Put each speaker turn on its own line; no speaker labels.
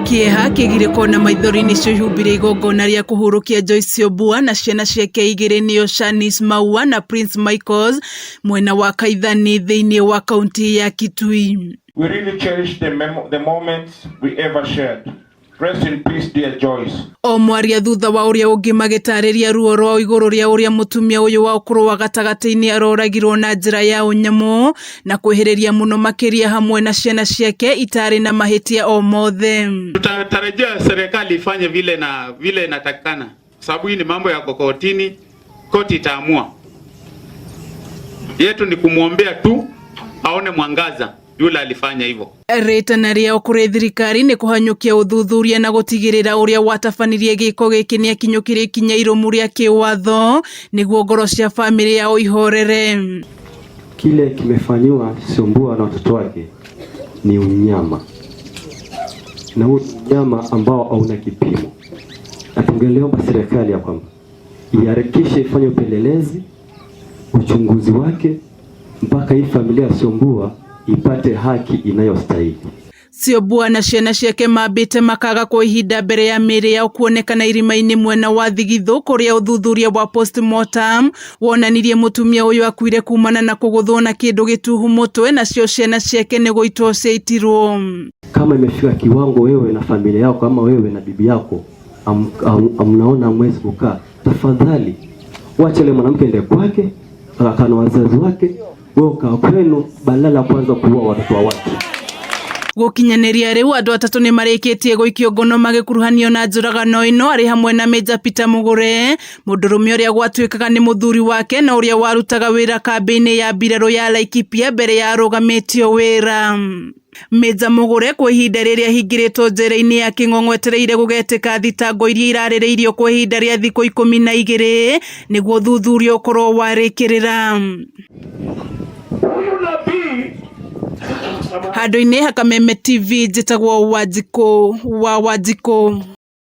Kĩeha, kĩgirĩko na maithori nĩcio ihumbĩire igongona rĩa kũhurũkia Joyce Syombua na ciana ciake igĩrĩ nĩo Shanice Maua na Prince Michaels mwena wa Kaithani thĩinĩ wa kaunti ya Kitui.
We really cherish the moments we ever shared. Rest in peace, dear Joyce.
O mwaria thutha wa ũrĩa ũngĩ magĩtarĩria ruo rwao igũrũ rĩa ũrĩa mũtumia ũyũ wa ũkũrũ wa gatagatĩ-inĩ aroragirwo na njĩra ya ũnyamũ na kwĩhĩrĩria mũno makĩria hamwe na ciana ciake itarĩ na mahĩtia o mothe.
Tutatarajia serikali ifanye vile na vile inatakikana, sababu hii ni mambo ya kotini, koti itaamua. Yetu ni kumwombea tu aone mwangaza yule alifanya hivyo.
Rĩtana rĩao kũrĩ thirikari nĩ kũhanyũkia ũthuthuria na gũtigĩrĩra ũrĩa watabanirie gĩko gĩkĩ nĩakinyũkĩrio ikinya irũmu rĩa kĩwatho nĩguo ngoro cia bamĩrĩ yao ihorere.
Kile kimefanyiwa Syombua na watoto wake ni unyama, na huu unyama ambao hauna kipimo, na tungeliomba serikali ya kwamba iharakishe ifanye upelelezi, uchunguzi wake mpaka hii familia ya Syombua ipate haki inayostahili.
Syombua na ciana ciake mambĩte makaga kwa ihinda mbere ya mĩĩrĩ yao kuonekana irima-inĩ mwena wa Thigithũ kũrĩa ũthuthuria wa postmortem wonanirie mũtumia ũyũ akuire kumana na kũgũthwo na kĩndũ gĩtuhu mũtwe nacio ciana ciake nĩ gũitwo ciaitirwo.
Kama imefika kiwango wewe na familia yako ama wewe na bibi yako mnaona hamwezi kukaa, tafadhali wacha ile mwanamke ende kwake akakaa na wazazi wake, wewe ukaa kwenu, badala ya kuanza kuua watoto wa watu.
Gũkinyanĩria rĩu andũ atatũ nĩmarĩkĩtie gũikio ngono magĩkuruhanio na njũragano ĩno arĩ hamwe na Major Peter Mugure mũndũrũme ũrĩa gwatuĩkaga nĩ mũthuri wake na ũrĩa warutaga wĩra kambĩ-inĩ ya mbirarũ ya Laikipia mbere ya arũgamĩtio wĩra. Major Mugure kwa ihinda rĩrĩa ahingĩrĩtwo njera-inĩ ya Kĩng'ong'o etereire gũgetĩka thitango iria irarĩrĩirio kwa ihinda rĩa thikũ 12 nĩguo ũthuthuria ũkorwo warĩkĩrĩra. Handũ-inĩ ha Kameme TV njĩtagwo Wanjikũ wa Wanjikũ.